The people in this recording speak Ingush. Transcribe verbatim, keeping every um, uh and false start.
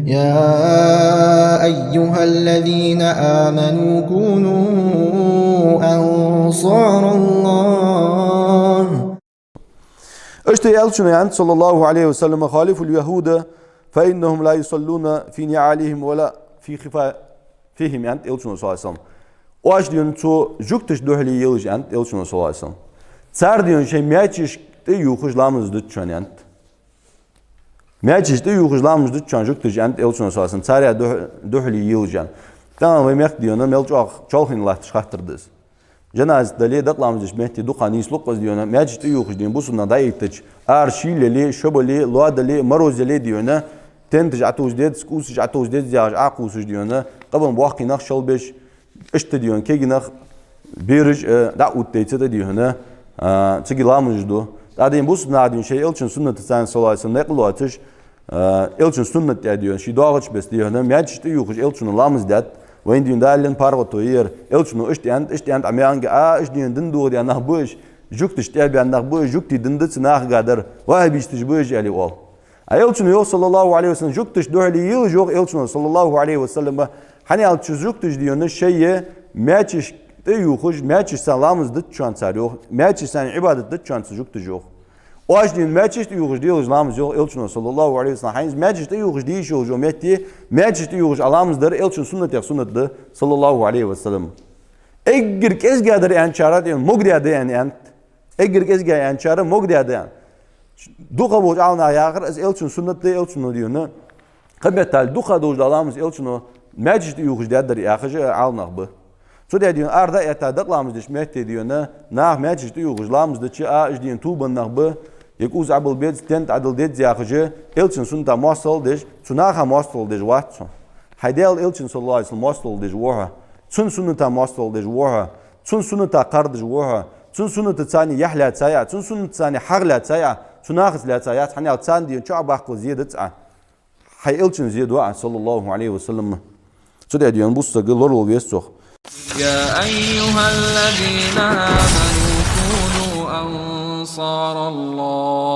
يا أيها الذين آمنوا كونوا أنصار الله. Иштта Элчано аьннад, صلى الله عليه وسلم: «خالفوا اليهود فإنهم لا يصلون في نعالهم ولا في خفافهم», аьннад Элчано, صلى الله عليه وسلم. Оаш, дий хьона, цу жугташта духьале елаш, аьннад Элчано, صلى الله عليه وسلم. Цар, дий хьона, шоай маьчешка тӀа ювхаш ламаз дут шоана, аьннад. Маьчешка тӀа ювхаш ламаз дут шоана жугташа, аьннад Элчано, صلى الله عليه وسلم, царех духь-, духьале елаш, аьнна. Тахан вай мехка, дий хьона, мел чӀоагӀа чолхе латташ хаттар да из. Жаназа дале, дакъа ламаз деш метте дукха нийслу-кх из, дий хьона, маьчешка тӀа ювхаш, дий хьона, бусалба нах дӀаэттача, ара шийла яле, шо бале, лоа дале, мороз яле, дий хьона, тенташ Ӏотувса деза, кӀувсаш Ӏотувса деза яхаш, Ӏокхувсаш, дий хьона, къаман боккхий нах шелбеш, иштта, дий хьона, кегий нах, бераш, э, дӀаоттадайта тӀа, дий хьона, а, цига ламазаш ду. ТӀаккха, дий хьона, бусалба наха, дий хьона, шоай Элчан суннатаца, صلى الله عليه وسلم, наькъа лоацаш, а, Элчан суннат тӀа, дий хьона, шоаш доагӀача беса, дий хьона, маьчешка тӀа ювхаш Элчано ламаз даьд. Вайна, дий хььона, Дала лаьнна паргӀато я ер. Элчано иштта аьннад, иштта аьннад, Ӏа маьнга, а, иштта, дий хььона, дин дохадаь нах ба уж, жугташта тӀабаьнна нах ба уж, жугтий дин да цу нахага дар, ваххабисташ ба уж, аьле оал. А Элчано йоах, صلى الله عليه وسلم, жугташта духьале елаш, йоах Элчано, صلى الله عليه وسلم, хӀана аьлча жугташа, дий хьона, шоай маьчешка тӀа ювхаш, маьчешца ламаз дут шоана цар, йоах, маьчешца Ӏибадат дут шоана цу жугташа, йоах. Оаш, дий хьона, маьчешка тӀа ювхаш делаш ламаз, йоах Элчано, صلى الله عليه وسلم, хӀанз маьчешка тӀа ювхаш де йиш йолча метте, маьчешка тӀа ювхаш Ӏа ламаз дар Элчан суннатех суннат да, صلى الله عليه وسلم. Эггара кӀезига дар аьнначар, дий хьона, могадаь да аьнна, аьннад. Эггара кӀезига аьнначар могадаь да. ДукхагӀболча Ӏаламнаха яхар, из Элчан суннат да, Элчано, дий хьона, кхы меттел дукхагӀа долаш дола ламаз Элчано маьчешка тӀа ювхаш даьдар яхаш а Ӏаламнах ба. Цудухьа, дий хьона, ара дӀаэтта дакъа ламаз деча метте, дий хьона, нах маьчешка тӀа ювхаш ламаз дича, а, уж, дий хььона, тубанна нах ба, е кӀувс Ӏобилла беза, тент Ӏодилла деза яхаш, Элчан суннатах моастагӀал деш, цу нахах моастагӀал деш вац хьо. Хьай Даьла Элчан, صلى الله عليه وسلم, моастагӀал деш ва хьо. Цун суннатах моастагӀал деш ва хьо. Цун суннатах кхардаш ва хьо. Цун суннатаца яхь лаьца а, цун суннатаца хьагӀ лаьца а, цу нахаца лаьца яц, хӀана аьлча царна, дий хььона, чӀоагӀа баккхал зе дац Ӏа. Хьай Элчан зе ду Ӏа, صلى الله عليه وسلم. Цудухьа, дий хььона, бусалба саг лоравала веза цох. يا أيها الذين آمنوا كونوا أنصار الله.